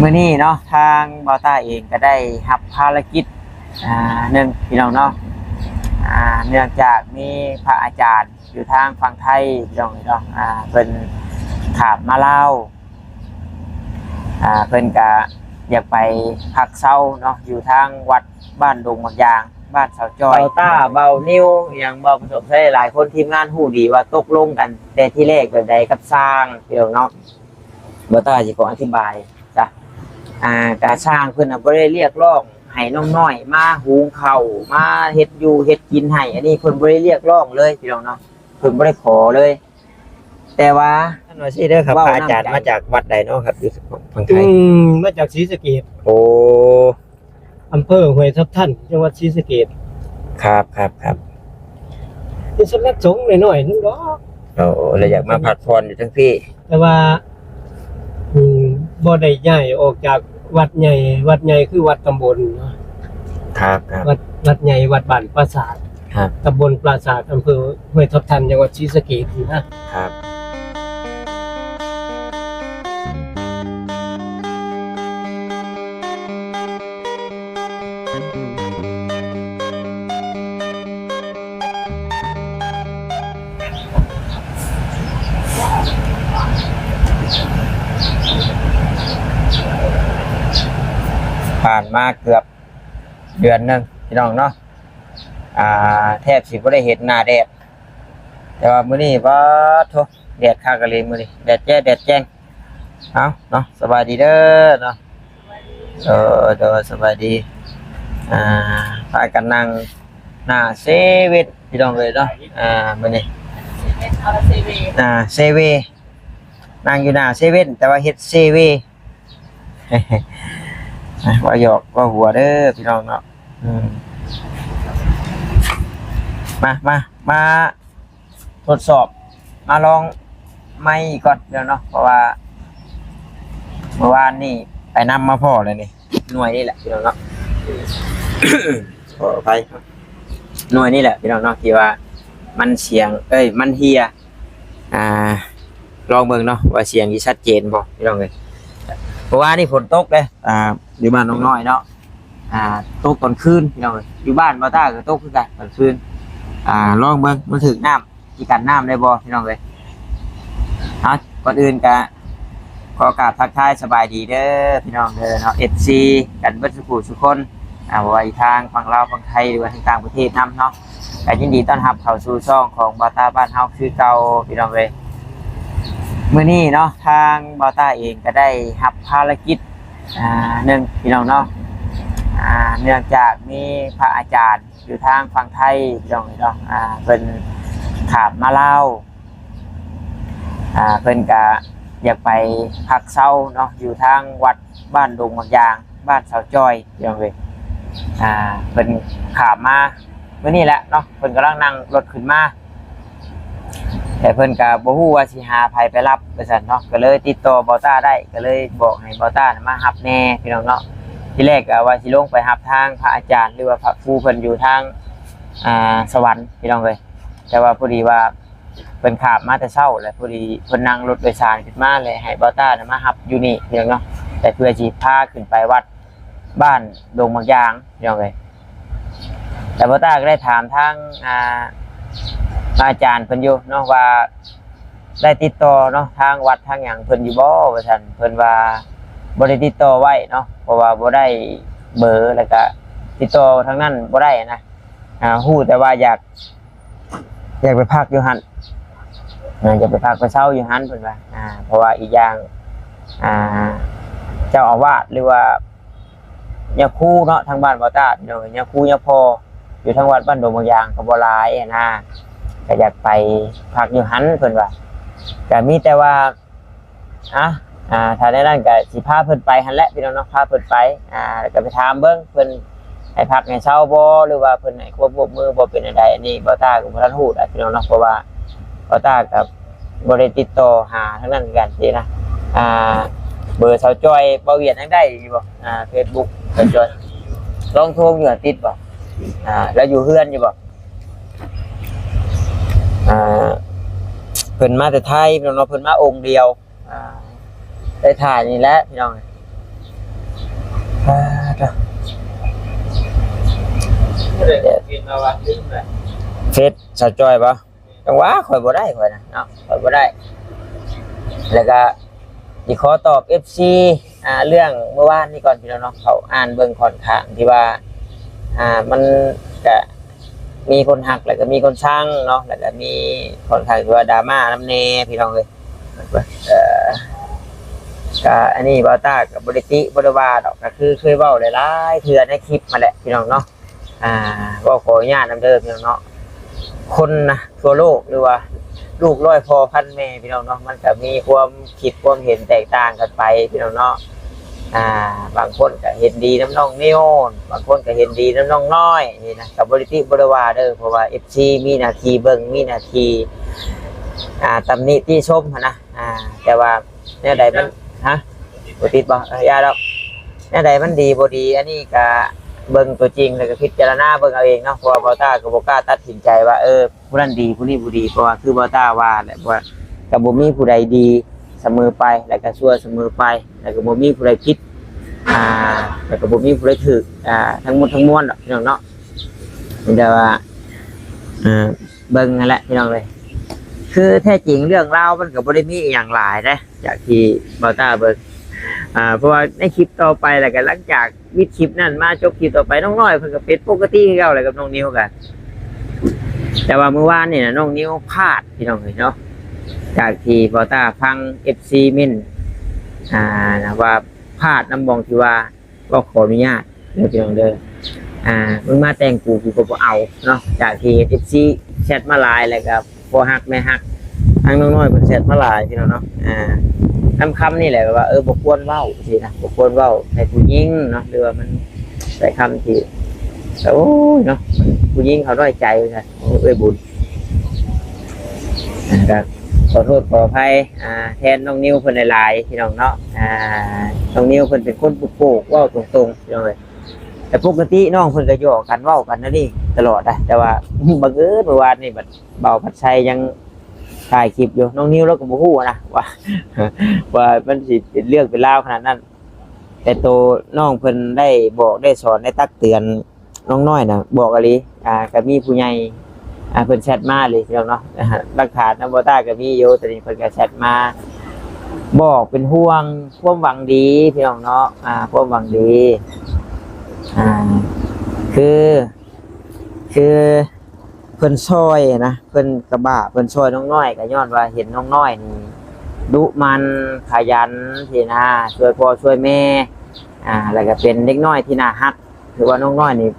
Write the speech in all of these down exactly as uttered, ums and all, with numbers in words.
มื้อนี้เนาะ ทางบ่าวต้าเองก็ได้รับภารกิจ อ่า หนึ่งพี่น้องเนาะ อ่า เนื่องจากมีพระอาจารย์อยู่ทางฝั่งไทยพี่น้องเนาะ อ่า เพิ่นข้ามมาลาว อ่า เพิ่นก็อยากไปพักเซาเนาะ อยู่ทางวัดบ้านดงหมากยาง บ้านสาวจ้อย บ่าวต้า บ่าวนิว อย่างบ่าวประสบชัย หลายคนทีมงานฮู้ดีว่าตกลงกันแต่ทีแรกแบบใดกับช่างพี่น้องเนาะ บ่าวต้าสิขออธิบายจ้ะ อ่า กะช่างเพิ่นน่ะบ่ได้เรียกร้องให้น้องน้อยมาหุงข้าว มาเฮ็ดอยู่เฮ็ดกินให้ อันนี้เพิ่นบ่ได้เรียกร้องเลยพี่น้องเนาะ เพิ่นบ่ได้ขอเลย แต่ว่า ท่านว่าซี่เด้อครับ เว้า พระอาจารย์ นำใจ มาจากวัดใดเนาะครับ อยู่ฝั่งไท อื ย ม มาจากศรีสะเกษ โอ้ อำเภอห้วยทับทัน จังหวัดศรีสะเกษ ครับ ครับ ครับ มีสำนักสงฆ์น้อยๆ นึงดอก โอ้ แล้วอยากมาพักผ่อนอยู่ทั้งพี่ แต่ว่า อืม บ่ได้ย้ายออกจากวัดใหญ่ วัดใหญ่คือวัดตำบลเนาะ ครับ ครับ วัด วัดใหญ่ วัดบ้านปราสาท ครับ ตำบลปราสาท อำเภอห้วยทับทัน จังหวัดศรีสะเกษนี่นะ ครับ ผ่านมาเกือบเดือนหนึ่งพี่น้องเนาะ อ่า แทบสิบ่ได้เห็นหน้าแดด แต่ว่ามื้อนี้ ป๊าดโธ่ แดดคักอีหลีมื้อนี้ แดดแจ้แดดแจ้ง เอ้าเนาะ สบายดีเด้อเนาะ เออ โดย สบายดี อ่า พากันนั่งหน้าเซเว่นพี่น้องเอ้ยเนาะ อ่า มื้อนี้ เซเว่น เอาละเซเว่น อ่า เซเว่น นั่งอยู่หน้าเซเว่น แต่ว่าเฮ็ดเซเว่น อ่ะ ว่าหยอกว่าหัวเด้อพี่น้องเนาะ อืม มา มา มาทดสอบ มาลองไม้ก่อนเดี๋ยวเนาะ เพราะว่าเมื่อวานนี่ไปนำมาพ้อเลยนี่ หน่วยนี่แหละพี่น้องเนาะ ขออภัย หน่วยนี่แหละพี่น้องเนาะ ที่ว่ามันเสียง เอ้ย มันเหี่ย อ่า ลองเบิ่งเนาะ ว่าเสียงสิชัดเจนบ่พี่น้องเอ้ย เมื่อวานนี่ฝนตกเด้ อ่า อยู่บ้านน้องน้อยเนาะ อ่า ตกตอนคืนพี่น้องเอ้ย อยู่บ้านบ่าวต้าก็ตกคือกันตอนคืน อ่า ลองเบิ่งมันถืกน้ำ สิกันน้ำได้บ่พี่น้องเอ้ย เอา ก่อนอื่นก็ขอกราบทักทายสบายดีเด้อพี่น้องเด้อเนาะ เอฟซี กันเบิดสุขุสุคน อ่า บ่ว่าอยู่ทางฝั่งลาวฝั่งไทย หรือว่าทางต่างประเทศนำเนาะ ก็ยินดีต้อนรับเข้าสู่ช่องของบ่าวต้าบ้านเฮาคือเก่าพี่น้องเอ้ย มื้อนี้เนาะ ทางบ่าวต้าเองก็ได้รับภารกิจ อ่า หนึ่งพี่น้องเนาะ อ่า เนื่องจากมีพระอาจารย์อยู่ทางฝั่งไทยพี่น้องเนาะ อ่า เพิ่นข้ามมาลาว อ่า เพิ่นก็อยากไปพักเซาเนาะ อยู่ทางวัดบ้านดงหมากยาง บ้านสาวจ้อยพี่น้องเอ้ย อ่า เพิ่นข้ามมามื้อนี้แหละเนาะ เพิ่นกำลังนั่งรถขึ้นมา แต่เพิ่นก็บ่ฮู้ว่าสิหาไผไปรับว่าซั่นเนาะ ก็เลยติดต่อบ่าวต้าได้ ก็เลยบอกให้บ่าวต้าน่ะมารับแหน่พี่น้องเนาะ ทีแรกก็ว่าสิลงไปรับทางพระอาจารย์ หรือว่าพระครูเพิ่นอยู่ทาง อ่า สวรรค์พี่น้องเอ้ย แต่ว่าพอดีว่าเพิ่นข้ามมาแต่เช้า แล้วพอดีเพิ่นนั่งรถโดยสารขึ้นมา เลยให้บ่าวต้าน่ะมารับอยู่นี่พี่น้องเนาะ แต่เพื่อสิพาขึ้นไปวัดบ้านดงหมากยางพี่น้องเอ้ย แต่บ่าวต้าก็ได้ถามทาง อ่า พระอาจารย์เพิ่นอยู่เนาะ ว่าได้ติดต่อเนาะ ทางวัดทางหยังเพิ่นอยู่บ่ว่าซั่น เพิ่นว่าบ่ได้ติดต่อไว้เนาะ เพราะว่าบ่ได้เบอร์ แล้วก็ติดต่อทางนั้นบ่ได้นะ อ่า ฮู้แต่ว่าอยาก อยากไปพักอยู่หั่น อ่า อยากไปพักไปเซาอยู่หั่นเพิ่นว่า อ่า เพราะว่าอีกอย่าง อ่า เจ้าอาวาสหรือว่า ญาคูเนาะ ทางบ้านบ่าวต้าพี่น้อง ญาคูญาพ่ออยู่ทางวัดบ้านดงหมากยางก็บ่หลายหั้นนะ ก็อยากไปพักอยู่หั่นเพิ่นว่า ก็มีแต่ว่า อ่ะ อ่า ถ้าได้นั้นก็สิพาเพิ่นไปหั่นแหละพี่น้องเนาะ พาเพิ่นไป อ่า แล้วก็ไปถามเบิ่งเพิ่นให้พักให้เซาบ่ หรือว่าเพิ่นให้ความร่วมมือบ่ เป็นจั่งใด อันนี้บ่าวต้าก็บ่ทันฮู้ล่ะพี่น้องเนาะ เพราะว่าบ่าวต้าก็บ่ได้ติดต่อหาทางนั้นคือกันซี้นะ อ่า เบอร์สาวจ้อย บ่าวเวียดยังได้อยู่บ่ อ่า เฟซบุ๊ก สาวจ้อย ลองโทรอยู่ติดบ่ อ่า แล้วอยู่เฮือนอยู่บ่ อ่า เพิ่นมาแต่ไทยพี่น้องเนาะ เพิ่นมาองค์เดียว อ่า ได้ถ่ายนี่แหละพี่น้อง อ่าเด้อ บ่ได้กินแล้ววะ ลืมเลย เฟซสาวจอยบ่ จังหวะข่อยบ่ได้ข่อยนะเนาะ ข่อยบ่ได้ แล้วก็สิขอตอบ เอฟซี อ่า เรื่องเมื่อวานนี้ก่อนพี่น้องเนาะ เขาอ่านเบิ่งค่อนข้างที่ว่า อ่า มันก็มีคนฮัก แล้วก็มีคนชังเนาะ แล้วก็มีค่อนข้างที่ว่าดราม่านำแน่พี่น้องเอ้ย เอ่อ ก็อันนี้บ่าวต้าก็บ่ได้ติบ่ได้ว่าดอก ก็คือเคยเว้าหลายๆเทื่อในคลิปมาแหละพี่น้องเนาะ อ่า ก็ขออนุญาตนำเด้อพี่น้องเนาะ คนนะทั่วโลกหรือว่าลูกร้อยพ่อพันแม่พี่น้องเนาะ มันก็มีความคิดความเห็นแตกต่างกันไปพี่น้องเนาะ อ่า บางคนก็เห็นดีนำน้องนิว บางคนก็เห็นดีนำน้องน้อยนี่นะ ก็บ่ได้ติบ่ได้ว่าเด้อ เพราะว่า เอฟซี มีหน้าที่เบิ่ง มีหน้าที่ อ่า ตำหนิติชมหั้นนะ อ่า แต่ว่าแนวใดมัน ฮะ บ่ติดบ่ เออ อย่าดอก แนวใดมันดีบ่ดี อันนี้ก็เบิ่งตัวจริง แล้วก็พิจารณาเบิ่งเอาเองเนาะ เพราะว่าบ่าวต้าก็บ่กล้าตัดสินใจว่า เออ ผู้นั้นดี ผู้นี้บ่ดี เพราะว่าคือบ่าวต้าว่าแหละ ว่าก็บ่มีผู้ใดดีเสมอไป แล้วก็ชั่วเสมอไป แล้วก็บ่มีผู้ใดผิด อ่า แล้วก็บ่มีผู้ใดถูก อ่า ทั้งหมดทั้งมวลดอกพี่น้องเนาะ แต่ว่า อ่า เบิ่งนั่นแหละพี่น้องเอ้ย คือแท้จริงเรื่องราวมันก็บ่ได้มีอีหยังหลายนะ จากที่บ่าวต้าเบิ่ง อ่า เพราะว่าในคลิปต่อไปแล้วก็หลังจากวิดคลิปนั้นมาจบคลิปต่อไป น้องน้อยเพิ่นก็เป็นปกติคือเก่าแหละกับน้องนิวกัน แต่ว่ามื้อวานนี่นะน้องนิวพลาดพี่น้องเอ้ยเนาะ จากที่บ่าวต้าฟัง เอฟซี เม้น อ่า นะว่าพลาดนำบ่องที่ว่า ก็ขออนุญาตเด้อพี่น้องเด้อ อ่า มึงมาแต่งกู กูก็บ่เอาเนาะ จากที่เห็น เอฟซี แชทมาหลาย แล้วก็พ่อฮักแม่ฮัก ทั้งน้องน้อยเพิ่นแชทมาหลายพี่น้องเนาะ อ่า นำคำนี่แหละว่า เออ บ่ควรเว้าสินะ บ่ควรเว้าให้ผู้หญิงเนาะ หรือว่ามันใช้คำที่ โอ้ยเนาะ ผู้หญิงเขาน้อยใจว่าซั่น โอ้ย เอ้ยบุญ อ่า ก็ขอโทษขออภัย อ่า แทนน้องนิวเพิ่นหลายๆ พี่น้องเนาะ อ่า น้องนิวเพิ่นเป็นคนโป๊กๆ เว้าตรงๆ พี่น้องเอ้ย แต่ปกติน้องเพิ่นก็หยอกกันเว้ากันแนวนี้ตลอดนะ แต่ว่าบังเอิญเมื่อวานนี่บัดบ่าวพัดชัยยังถ่ายคลิปอยู่ น้องนิวลาวก็บ่ฮู้นะว่า ว่ามันสิเป็นเรื่องเป็นราวขนาดนั้น แต่โตน้องเพิ่นได้บอกได้สอนได้ตักเตือน น้องน้อยน่ะบอกอีหลี อ่า ก็มีผู้ใหญ่ อ่า เพิ่นแชทมาเลยพี่น้องเนาะ หลักฐานนำบ่าวต้าก็มีอยู่ ตอนนี้เพิ่นก็แชทมา บอกเป็นห่วง ความหวังดีพี่น้องเนาะ อ่า ความหวังดี อ่า คือ คือเพิ่นซ่อยนะ เพิ่นกะบ้า เพิ่นซ่อยน้องน้อย ก็ย้อนว่าเห็นน้องน้อยนี่ดุหมั่นขยันสินะ ซ่อยพ่อซ่อยแม่ อ่า แล้วก็เป็นเด็กน้อยที่น่าฮัก ถือว่าน้องน้อยนี่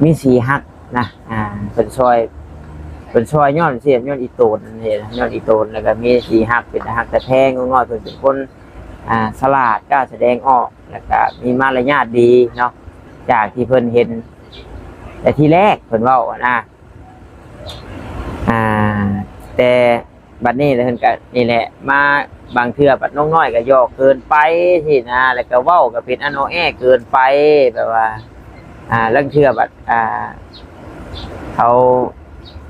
มีสีฮักนะ อ่า เพิ่นซ่อย เพิ่นซ่อยย้อนเสีย ย้อนอีโตนนี่นะ ย้อนอีโตน แล้วก็มีสีฮัก เป็นตาฮักตาแพง น้องน้อยเพิ่นเป็นคน อ่า ฉลาด กล้าแสดงออก แล้วก็มีมารยาทดีเนาะ จากที่เพิ่นเห็น แต่ทีแรกเพิ่นเว้าอะนะ อ่า แต่บัดนี้เพิ่นก็นี่แหละ มาบางเทื่อบัดน้องน้อยก็หยอกเกินไปสินะ แล้วก็เว้าก็เป็นอันออแอเกินไป แบบว่า อ่า ลางเทื่อบัด อ่า เขา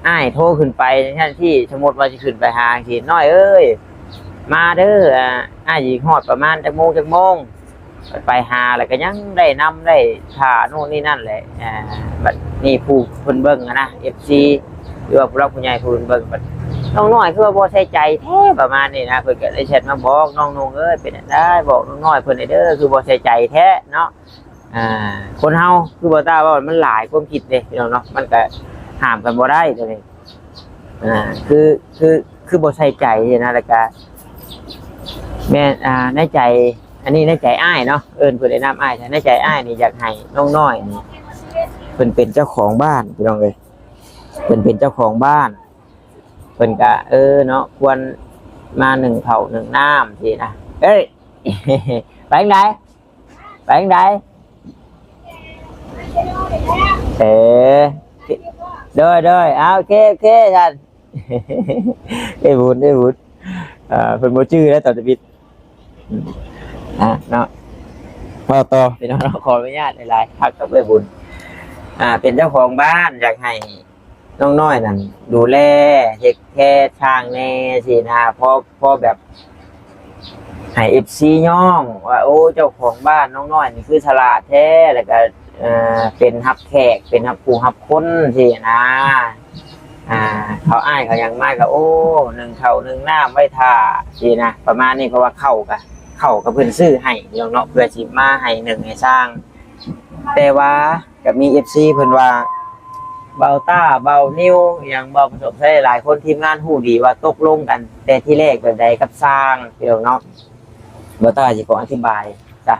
อ้ายโทรขึ้นไปจั่งซั้นซี้ สมมุติว่าสิขึ้นไปหาจั่งซี้ "น้อยเอ้ย มาเด้อ อ่า อ้ายสิฮอดประมาณจักโมงจักโมง" ไปหาแล้วก็ยังได้นำได้ท่าโน่นนี่นั่นแหละ อ่า บัดนี้ผู้เพิ่นเบิ่งหั้นนะ เอฟซี หรือว่าผู้หลักผู้ใหญ่ผู้เพิ่นเบิ่ง บัดน้องน้อยคือว่าบ่ใส่ใจแท้ ประมาณนี้นะ เพิ่นก็เลยแชทมาบอก "น้องนุ่งเอ้ย เป็นจั่งใด บอกน้องน้อยเพิ่นแหน่เด้อ คือบ่ใส่ใจแท้เนาะ" อ่า คนเฮาคือบ่าวต้าว่ามันหลายความคิดเด้พี่น้องเนาะ มันก็ห้ามกันบ่ได้ตัวนี้ อ่า คือ คือ คือบ่ใส่ใจนะ แล้วก็แม่น อ่า ในใจ อันนี้ในใจอ้ายเนาะ เอิ้นเพิ่นในนามอ้าย ในใจอ้ายนี่อยากให้น้องน้อยนี่ เพิ่นเป็นเจ้าของบ้านพี่น้องเอ้ย เพิ่นเป็นเจ้าของบ้าน เพิ่นก็ เออ เนาะ ควรมานึ่งข้าวนึ่งน้ำสินะ เอ้ย ไปทางใด ไปทางใด เออ โดย โดย เอา โอเค โอเค ท่าน ได้บุญ ได้บุญ อ่า เพิ่นบ่จื้อแล้วตอนชีวิต อืม อ่ะ เนาะ เว้าต่อ พี่น้องเนาะ ขออนุญาตหลายๆ พักกับได้บุญ อ่า เป็นเจ้าของบ้าน อยากให้น้องน้อยนั่น ดูแล เทคแคร์ ช่างแหน่สินะ พอ พอแบบ ให้เอฟซีย่องว่า โอ้ เจ้าของบ้านน้องน้อยนี่คือฉลาดแท้ แล้วก็ เอ่อ เป็นฮับแขก เป็นฮับผู้ฮับคนสินะ อ่า เขาอ้ายเขาหยังมาก็ โอ้ นึ่งข้าวนึ่งน้ำไว้ท่าสินะ ประมาณนี้ เพราะว่าข้าวก็ ข้าวก็เพิ่นซื้อให้พี่น้องเนาะ เพื่อสิมาให้นึ่งให้ซ่าง แต่ว่าก็มีเอฟซีเพิ่นว่า เบาต้า เบานิว อย่างเบาประสบใช้หลายคน ทีมงานฮู้ดีว่าตกลงกันแต่ทีแรกแบบใดกับซ่างพี่น้องเนาะ เบาต้าสิขออธิบายจ้ะ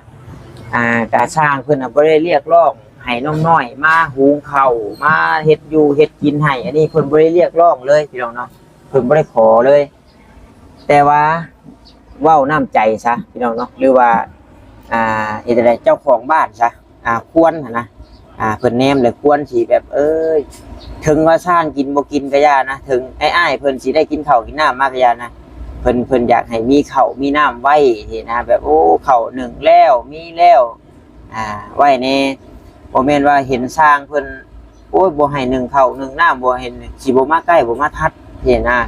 อ่า กะซ่างเพิ่นน่ะบ่ได้เรียกร้องให้น้องน้อยมาหุงข้าว มาเฮ็ดอยู่เฮ็ดกินให้ อันนี้เพิ่นบ่ได้เรียกร้องเลยพี่น้องเนาะ เพิ่นบ่ได้ขอเลย แต่ว่าเว้าน้ำใจซะพี่น้องเนาะ หรือว่า อ่า เฮ็ดจั่งใด เจ้าของบ้านซะ อ่า ควรหั้นนะ อ่า เพิ่นแนมแล้วควรสิแบบ เอ้ย ถึงว่าซ่างกินบ่กินก็อย่านะ ถึงไอ้อ้ายเพิ่นสิได้กินข้าวกินน้ำมาก็อย่านะ เพิ่น เพิ่นอยากให้มีข้าวมีน้ำไว้นี่นะ แบบ โอ้ ข้าวนึ่งแล้ว มีแล้ว อ่า ไว้แน่ บ่แม่นว่าเห็นซ่างเพิ่น โอ้ย บ่ให้นึ่งข้าวนึ่งน้ำ บ่ให้นึ่ง สิบ่มาใกล้ บ่มาทัด เห็นนะ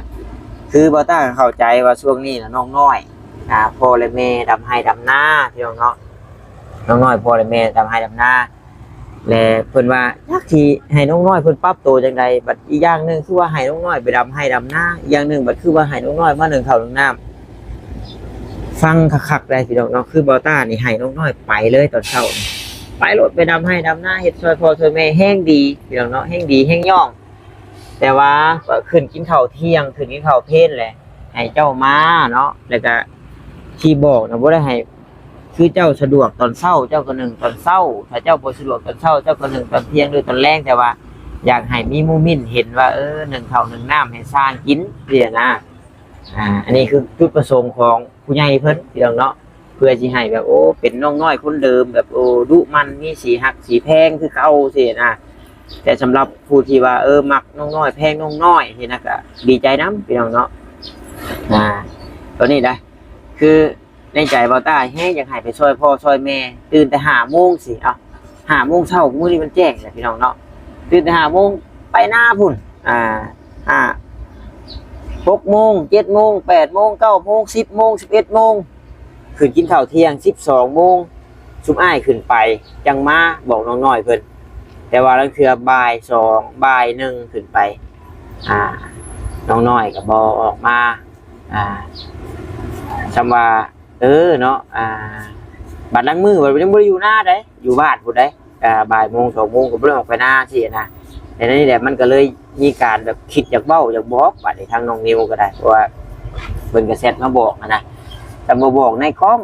คือเบาต้าก็เข้าใจว่าช่วงนี้น่ะน้องน้อย อ่า พ่อและแม่ดำไร่ดำนาพี่น้องเนาะ น้องน้อยพ่อและแม่ดำไร่ดำนา และเพิ่นว่าจักสิให้น้องน้อยเพิ่นปรับตัวจั่งใด บัดอีกอย่างหนึ่งคือว่าให้น้องน้อยไปดำไร่ดำนา อีกอย่างหนึ่งบัดคือว่าให้น้องน้อยมานึ่งข้าวนึ่งน้ำ ฟังคักๆ ได้พี่น้องเนาะ คือเบาต้านี่ให้น้องน้อยไปเลยตอนเช้านี่ ไปโลด ไปดำไร่ดำนา เฮ็ดช่วยพ่อช่วยแม่ แฮงดีพี่น้องเนาะ แฮงดีแฮงย่อง แต่ว่าก็ขึ้นกินข้าวเที่ยง ขึ้นกินข้าวเพลแหละ ให้เจ้ามาเนาะ แล้วก็ที่บอกนะ บ่ได้ให้ คือเจ้าสะดวกตอนเช้า เจ้าก็นึ่งตอนเช้า ถ้าเจ้าบ่สะดวกตอนเช้า เจ้าก็นึ่งตอนเที่ยงหรือตอนแลง แต่ว่าอยากให้มีหมู่มิตรเห็นว่า เออ นึ่งข้าวนึ่งน้ำให้ซ่างกินเสียนะ อ่า อันนี้คือจุดประสงค์ของผู้ใหญ่เพิ่นพี่น้องเนาะ เพื่อสิให้แบบ โอ้ เป็นน้องน้อยคนเดิม แบบ โอ้ ดุหมั่น มีสีฮักสีแพงคือเก่าสินะ แต่สำหรับผู้ที่ว่า เออ มักน้องน้อย แพงน้องน้อยนี่นะ ก็ดีใจนำพี่น้องเนาะ อ่า ตอนนี้นะ คือในใจเบาต้าแฮงอยากให้ไปช่วยพ่อช่วยแม่ ตื่นแต่ห้าโมงสิ เอา ห้าโมงเช้า มื้อนี้มันแจ้งแหละพี่น้องเนาะ ตื่นแต่ห้าโมง ไปนาพุ้น อ่า ห้า หกโมง เจ็ดโมง แปดโมง เก้าโมง สิบโมง สิบเอ็ดโมง ขึ้นกินข้าวเที่ยง สิบสองโมง ซุมอ้ายขึ้นไป จั่งมาบอกน้องน้อยเพิ่น แต่ว่าลางเทื่อบ่ายสอง บ่ายหนึ่งขึ้นไป อ่า น้องน้อยก็บ่ออกมา อ่า ส่ำว่า เออเนาะ อ่า บัดลางมื้อบัดยังบ่ได้อยู่นาใด อยู่บ้านพุ้นใด อ่า บ่ายโมง สองโมงก็บ่ได้ออกไปนาสินะ แต่นี่แหละมันก็เลยมีการแบบคิดอยากเว้าอยากบอก บัดนี้ทางน้องนิวก็ได้ เพราะว่าเพิ่นก็แชตมาบอกหั้นนะ แต่บ่บอกในกล้อง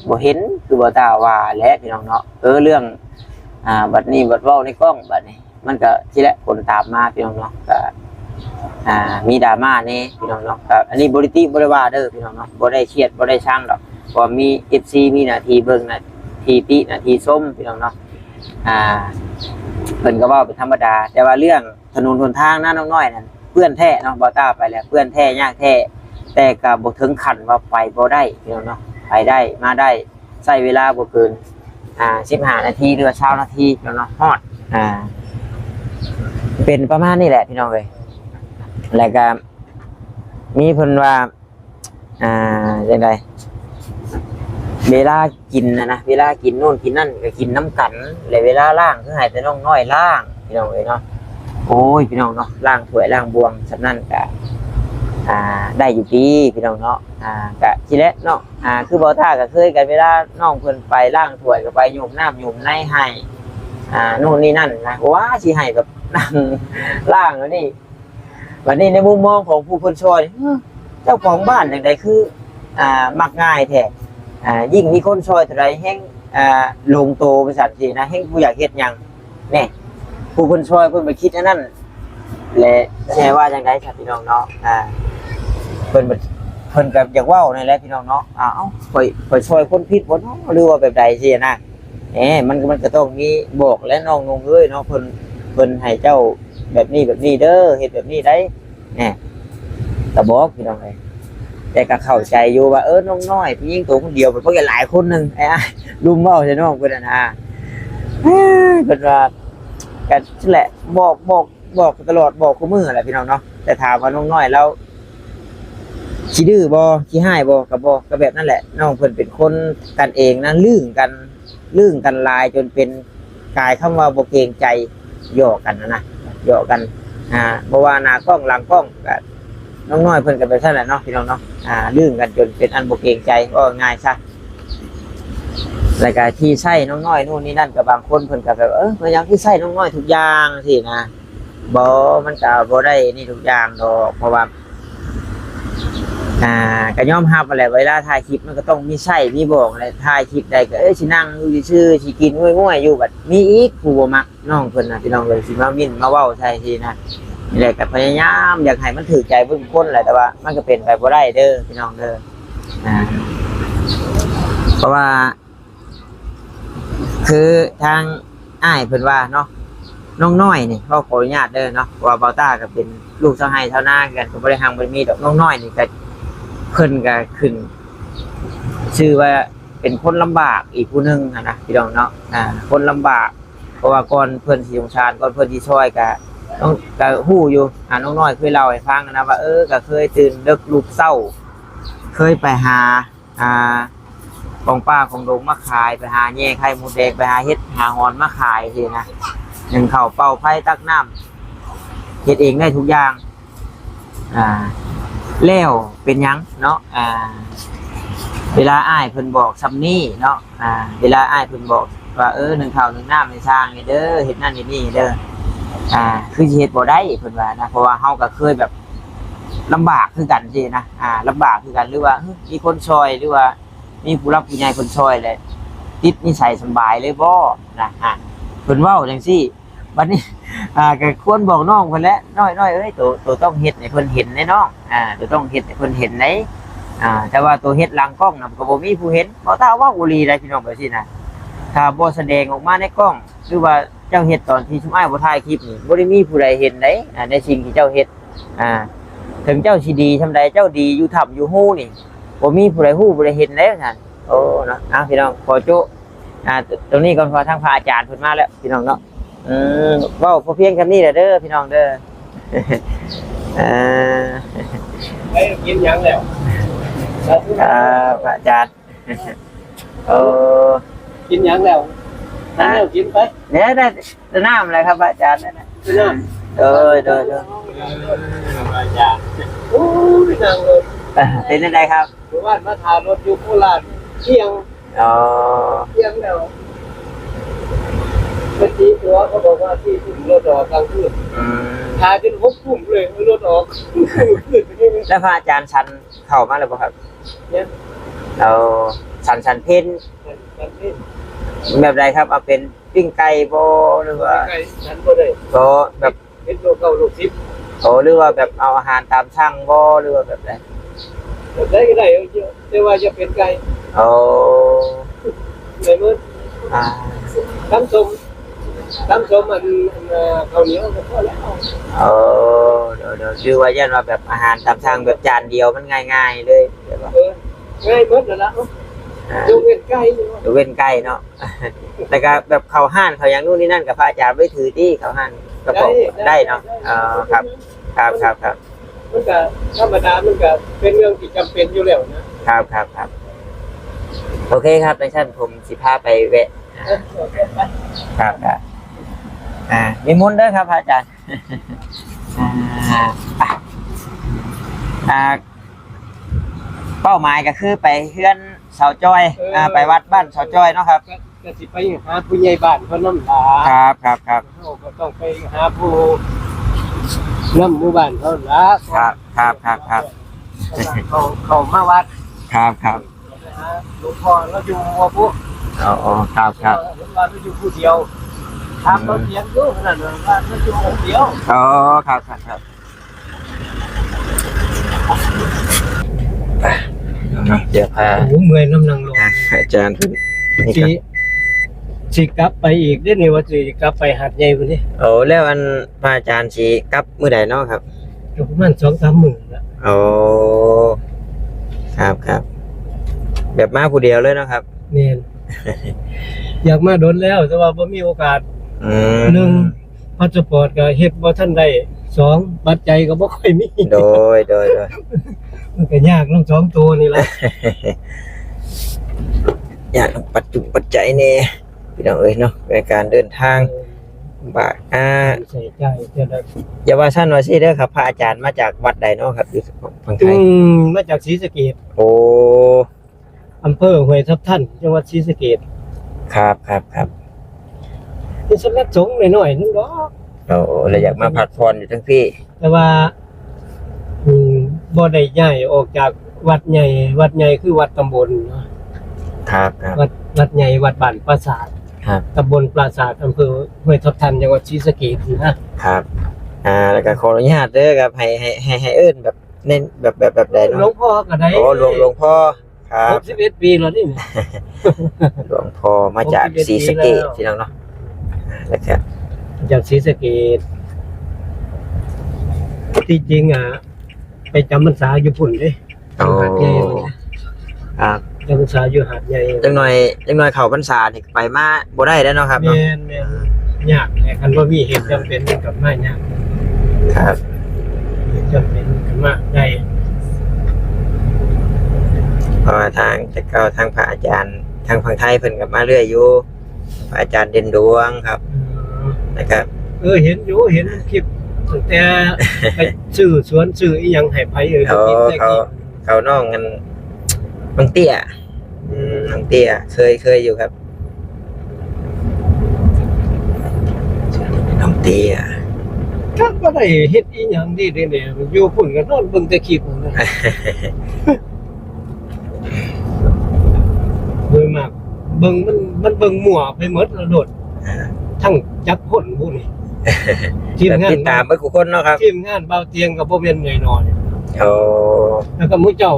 บ่เห็น คือเบาต้าว่าแหละพี่น้องเนาะ เออ เรื่อง อ่า บัดนี้บัดเว้าในกล้อง บัดนี้มันก็สิแหละผลตามมาพี่น้องเนาะ ก็ อ่า มีดราม่าแน่พี่น้องเนาะ ก็อันนี้บ่ได้ติบ่ได้ว่าเด้อพี่น้องเนาะ บ่ได้เครียดบ่ได้ชังดอก เพราะว่ามีเอฟซีมีหน้าที่เบิ่ง หน้าที่ติ หน้าที่ชมพี่น้องเนาะ อ่า เพิ่นก็เว้าเป็นธรรมดา แต่ว่าเรื่องถนนหนทางนาน้องน้อยนั่นเปื้อนแท้เนาะ เบาต้าไปแล้วเปื้อนแท้ยากแท้ แต่ก็บ่ถึงขั้นว่าไปบ่ได้พี่น้องเนาะ ไปได้มาได้ ใช้เวลาบ่เกิน อ่า สิบห้านาทีหรือว่าซาวนาทีพี่น้องเนาะ ฮอด อ่า เป็นประมาณนี้แหละพี่น้องเอ้ย แล้วก็มีเพิ่นว่า อ่า จั่งใด เวลากินนะนะ เวลากินโน่นกินนั่นก็กินนำกัน และเวลาล้างคือให้แต่น้องน้อยล้างพี่น้องเอ้ยเนาะ โอ้ย พี่น้องเนาะ ล้างถ้วยล้างบ่วงส่ำนั้นก็ อ่า ได้อยู่ติพี่น้องเนาะ อ่า ก็สิแหละเนาะ อ่า คือเบาต้าก็เคยกัน เวลาน้องเพิ่นไปล้างถ้วยก็ไปหยุมน้ำหยุมในให้ อ่า โน่นนี่นั่นนะ ว่าสิให้แบบนั่งล้างอันนี้ บัดนี้ในมุมมองของผู้เพิ่นซอย เอ้อ เจ้าของบ้านจั่งใดคือ อ่า มักง่ายแท้ อ่า ยิ่งมีคนซอยเท่าใดแฮ่ง อ่า ลงโตว่าซั่นสินะ แฮ่งบ่อยากเฮ็ดหยัง แน่ ผู้เพิ่นซอยเพิ่นไปคิดอันนั้น และแน่ว่าจั่งใดครับพี่น้องเนาะ อ่า เพิ่น เพิ่นก็อยากเว้านั่นแหละพี่น้องเนาะ อ่า เอ้า ข่อย ข่อยซอยคนผิดบ่เนาะ หรือว่าแบบใดสินะ แหม มัน มันก็ต้องมีบอกแหละน้องนุ่งเอ้ยเนาะ เพิ่น เพิ่นให้เจ้าแบบนี้แบบนี้เด้อ เฮ็ดแบบนี้ได้ แหม ก็บอกพี่น้องเอ้ย แต่ก็เข้าใจอยู่ว่า เออ น้องน้อย ผู้หญิงตัวคนเดียว มันบ่แม่นหลายคนหนึ่ง ไอ้อ้ายลุมเว้าใส่น้องเพิ่นน่ะนะ เอ้ย เพิ่นว่า ก็นั่นแหละ บอก บอก บอกตลอด บอกคู่มื้อแหละพี่น้องเนาะ แต่ถามว่าน้องน้อยแล้ว ขี้ดื้อบ่ ขี้ฮ้ายบ่ ก็บ่ ก็แบบนั้นแหละ น้องเพิ่นเป็นคนกันเองนะ ลึ้งกัน ลึ้งกันหลายจนเป็นกลายคำว่าบ่เกรงใจ หยอกกันนะนะ หยอกกัน อ่า บ่ว่าหน้ากล้องหลังกล้องก็ น้องน้อยเพิ่นก็เป็นซั่นแหละเนาะพี่น้องเนาะ อ่า ลึ้งกันจนเป็นอันบ่เกรงใจ เว้าง่ายซะ แล้วก็ที่ใช้น้องน้อยนู่นนี่นั่น ก็บางคนเพิ่นก็แบบ เออ เป็นหยังคือใช้น้องน้อยทุกอย่างซี้นะ บ่ มันก็บ่ได้นี่ทุกอย่างดอก เพราะว่า อ่า ก็ยอมรับหั้นแหละ เวลาถ่ายคลิปมันก็ต้องมีใช้มีบอกแหละ ถ่ายคลิปได้ก็ เอ้ย สินั่งอยู่ซื่อๆ สิกินง่วยๆ อยู่ บัดมีอีกผู้บ่มักน้องเพิ่นน่ะ พี่น้องเอ้ย สิมาหมิ่นมาเว้าใส่ซี้นะ นี่แหละก็พยายามอยากให้มันถูกใจเบิดทุกคนแหละ แต่ว่ามันก็เป็นไปบ่ได้เด้อพี่น้องเด้อ อ่า เพราะว่า คือทางอ้ายเพิ่นว่าเนาะ น้องน้อยนี่ เว้าขออนุญาตเด้อเนาะ เพราะว่าบ่าวต้าก็เป็นลูกชาวไร่ชาวนาคือกัน ก็บ่ได้ฮั่งบ่ได้มีดอก น้องน้อยนี่ก็ เพิ่นก็ขึ้นชื่อว่าเป็นคนลำบากอีกผู้หนึ่งหั้นนะพี่น้องเนาะ อ่า คนลำบาก เพราะว่าก่อนเพิ่นสิสงสาร ก่อนเพิ่นสิซ่อยก็ น้อง ก็ฮู้อยู่ อ่า น้องน้อยเคยเล่าให้ฟังนะว่า เออ ก็เคยตื่นดึกลุกเช้า เคยไปหา อ่า ของป่าของดงมาขาย ไปหาแย่ไข่มดแดง ไปหาเห็ดหาหอนมาขายซี้นะ นึ่งข้าวเป่าไฟตักน้ำ เฮ็ดเองได้ทุกอย่าง อ่า แล้วเป็นหยังเนาะ อ่า เวลาอ้ายเพิ่นบอกส่ำนี้เนาะ อ่า เวลาอ้ายเพิ่นบอกว่า เออ นึ่งข้าวนึ่งน้ำให้ช่างนี่เด้อ เฮ็ดนั่นเฮ็ดนี่เด้อ อ่า คือสิเฮ็ดบ่ได้เพิ่นว่านะ เพราะว่าเฮาก็เคยแบบลำบากคือกันซี้นะ อ่า ลำบากคือกัน หรือว่า เฮ้ย มีคนซ่อย หรือว่ามีผู้หลักผู้ใหญ่เพิ่นซ่อยแหละ ติดนิสัยสำบายเลยบ่นะ อ่า เพิ่นเว้าจั่งซี้ บัดนี้ อ่า ก็ควรบอกน้องเพิ่นแหละ น้อย น้อยเอ้ย โต โตต้องเฮ็ดให้เพิ่นเห็นเด้น้อง อ่า โตต้องเฮ็ดให้เพิ่นเห็นเด้ อ่า แต่ว่าโตเฮ็ดหลังกล้องน่ะ ก็บ่มีผู้เห็น บ่าวต้าเว้าอีหลีได้พี่น้อง แบบซี้นะ ถ้าบ่แสดงออกมาในกล้อง หรือว่าเจ้าเฮ็ดตอนที่ซุมอ้ายบ่ถ่ายคลิปนี่ บ่ได้มีผู้ใดเห็นเด้ อ่า ในสิ่งที่เจ้าเฮ็ด อ่า ถึงเจ้าสิดีส่ำใด เจ้าดีอยู่ถ้ำอยู่ฮูนี่ บ่มีผู้ใดฮู้ผู้ใดเห็นเด้ซั่น โอ้ เนาะ อ่ะ พี่น้อง ขอโจ้ อ่า ตรงนี้ก่อน เพราะทางพระอาจารย์เพิ่นมาแล้ว พี่น้องเนาะ อืม เว้าพอเพียงแค่นี้แหละเด้อ พี่น้องเด้อ เอ่อ ไปกินหยังแล้ว ครับ พระอาจารย์ โอ้ กินหยังแล้ว อ่า หาแนวกินไป เนี่ย ได้ น้ำอะไรครับ พระอาจารย์ น้ำ โดย โดย โดย อาจารย์ โอ้ย นั่งรถ อ่า เป็นจั่งใดครับ เมื่อวานมาถ่ายรถอยู่โคราช เที่ยง อ๋อ เที่ยงแล้ว เมื่อกี้ตัวเขาบอกว่าสี่ทุ่มรถออกกลางคืน อืม ถ่ายจนหกทุ่มเลย รถออก แล้วพระอาจารย์ฉันข้าวมาแล้วบ่ครับ เนี่ย เอา ฉัน ฉันเพล ฉันเพล แบบใดครับ เอาเป็นปิ้งไก่บ่ หรือว่า ปิ้งไก่ฉันบ่ได้ ก็แบบ เป็นโลเก้าโลสิบ โอ้ หรือว่าแบบเอาอาหารตามสั่งบ่ หรือว่าแบบใด แบบใดก็ได้ แต่ว่าอย่าเป็นไก่ โอ้ ได้หมด อ่า ตำส้ม ตำส้มอัน อัน เอ่อ ข้าวเหนียวก็พอแล้ว โอ้ เดี๋ยว เดี๋ยว คือว่าย้านว่าแบบอาหารตามสั่งแบบจานเดียวมันง่ายๆเลย แบบว่า เออ ง่ายหมดแล้วล่ะ อ่า ยกเว้นไก่ ยกเว้นไก่เนาะ แล้วก็แบบเข้าฮ้านเข้าหยังนู่นนี่นั่น กับพระอาจารย์บ่ถือติ เข้าฮ้านกระป๋อง ได้ ได้เนาะ ได้ อ๋อ ครับ ครับ ครับ ครับ มันก็ธรรมดา มันก็เป็นเรื่องที่จำเป็นอยู่แล้วนะ ครับ ครับ ครับ โอเคครับ จั่งซั้นผมสิพาไปแวะ เออ โอเค ไป ครับ ครับ อ่า นิมนต์เด้อครับ พระอาจารย์ อ่า ไป อ่า เป้าหมายก็คือไปเฮือนสาวจอย เออ อ่า ไปวัดบ้านสาวจอยเนาะครับ ก็ ก็สิไปหาผู้ใหญ่บ้านเขานำล่ะ ครับ ครับ ครับ เฮาก็ต้องไปหาผู้นำหมู่บ้านเขาล่ะ ครับ ครับ ครับ ครับ เขา เขามาวัด ครับ ครับ ไปหาหลวงพ่อเราอยู่วัดพุ อ๋อ อ๋อ ครับ ครับ เห็นว่าเราอยู่ผู้เดียว ถามเราเถียงอยู่ขนาดนั้นว่าเราอยู่องค์เดียว อ๋อ ครับ ครับ ครับ เดี๋ยวพา โอ้โห เมื่อยนำนั่งรถ อ่ะ อาจารย์เพิ่น นี่ สิ ครับ สิกลับไปอีกเด้อนี่ ว่าสิกลับไปหาดใหญ่พุ้นเด้ โอ้ แล้วอันพระอาจารย์สิกลับมื้อใดเนาะครับ ก็ประมาณสองสามมื้อละ โอ้ ครับ ครับ แบบมาผู้เดียวเลยเนาะครับ แม่น อยากมาโดนแล้ว แต่ว่าบ่มีโอกาส อืม หนึ่ง พาสปอร์ตก็เฮ็ดบ่ทันได้ สอง ปัจจัยก็บ่ค่อยมี โดย โดย โดย มันก็ยากนำสองตัวนี่ล่ะ ยากนำปัจจุปัจจัยแน่ พี่น้องเอ้ยเนาะ ในการเดินทาง เออ บาก อ่า ใช้จ่ายเท่าใด อย่าว่าซั่นว่าซี่เด้อครับ พระอาจารย์มาจากวัดใดเนาะครับ อยู่ฝั่งไทย อืม มาจากศรีสะเกษ โอ้ อำเภอห้วยทับทัน จังหวัดศรีสะเกษ ครับ ครับ ครับ เป็นสำนักสงฆ์น้อยๆนึงดอก โอ้ แล้วอยากมาพักผ่อนอยู่ทั้งพี่ แต่ว่า อืม บ่ได้ย้ายออกจากวัดใหญ่ วัดใหญ่คือวัดตำบลเนาะ ครับ ครับ วัด วัดใหญ่ วัดบ้านปราสาท ครับ ตำบลปราสาท อำเภอห้วยทับทัน จังหวัดศรีสะเกษนะ ครับ อ่า แล้วก็ขออนุญาตเด้อครับ ให้ ให้ ให้ ให้เอิ้นแบบ ในแบบ แบบ แบบใดเนาะ หลวงพ่อก็ได้ โอ้ หลวง หลวงพ่อ ครับ หกสิบเอ็ดปีแล้วนี่ หลวงพ่อมาจาก หกสิบเอ็ด ศรีสะเกษ ปีแล้ว พี่น้องเนาะ อ่า แล้วก็ จากศรีสะเกษ ที่จริงอ่ะ ไปจำพรรษาอยู่พุ่นเด้ อ๋อ อยู่หาดใหญ่ ครับ จำพรรษาอยู่หาดใหญ่ จังหน่อย จังหน่อยเข้าพรรษานี่ไปมาบ่ได้แล้วเนาะครับเนาะ แม่น แม่น ยากแหละ คันบ่มีเหตุจำเป็นมันก็มายาก ครับ จำเป็นก็มาได้ เพราะว่าทางแต่เก่าทางพระอาจารย์ ทางฝั่งไทยเพิ่นก็มาเรื่อยอยู่ พระอาจารย์เด่นดวงครับ อืม นะครับ เออ เห็นอยู่ เห็นคลิปตั้งแต่ไปซื้อสวนซื้ออีหยังให้ไผ เออ เขา ติดแต่ เขา กี้ เขาน้องกัน น้องเตี้ย อืม น้องเตี้ย เคย เคยอยู่ครับ น้องเตี้ย ก็บ่ได้เฮ็ดอีหยังดีเด้เนี่ย อยู่พุ่นก็นอนเบิ่งแต่คลิปนั่นแหละ โดยมาก เบิ่งมัน มันเบิ่งมั่วไปหมดแล้วโลด อ่า ทั้งจักคนผู้นี่ ทีมงาน ติดตามเบิดทุกคนเนาะครับ ทีมงานเบาเตียงก็บ่แม่นน้อยๆ โอ้ แล้วก็หมู่เจ้า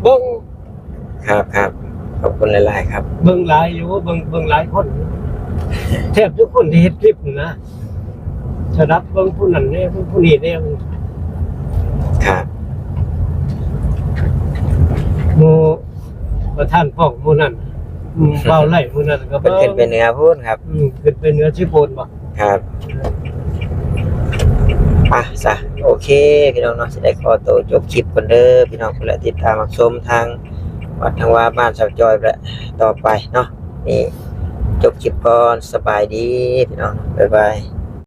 เบิ่ง ครับ ครับ ขอบคุณหลายๆครับ เบิ่งหลายอยู่ เบิ่ง เบิ่งหลายคน แทบทุกคนที่เฮ็ดคลิปนะ สดับเบิ่งผู้นั้นแน่ เบิ่งผู้นี้แน่ ครับ หมู่ประธานป้องหมู่นั้น อืม เบาไล่หมู่นั้นก็ เพิ่น เบิ่ง ขึ้นไปเหนือพู้นครับ อืม ขึ้นไปเหนือสิโพนบ่ ครับ อ่ะ ซะ โอเค พี่น้องเนาะ สิได้ขอตัวจบคลิปก่อนเด้อ พี่น้อง ผู้ใดติดตามรับชมทางวัดทางวาบ้านสาวจอยและต่อไปเนาะ นี่ จบคลิปก่อน สบายดี พี่น้อง บ๊ายบาย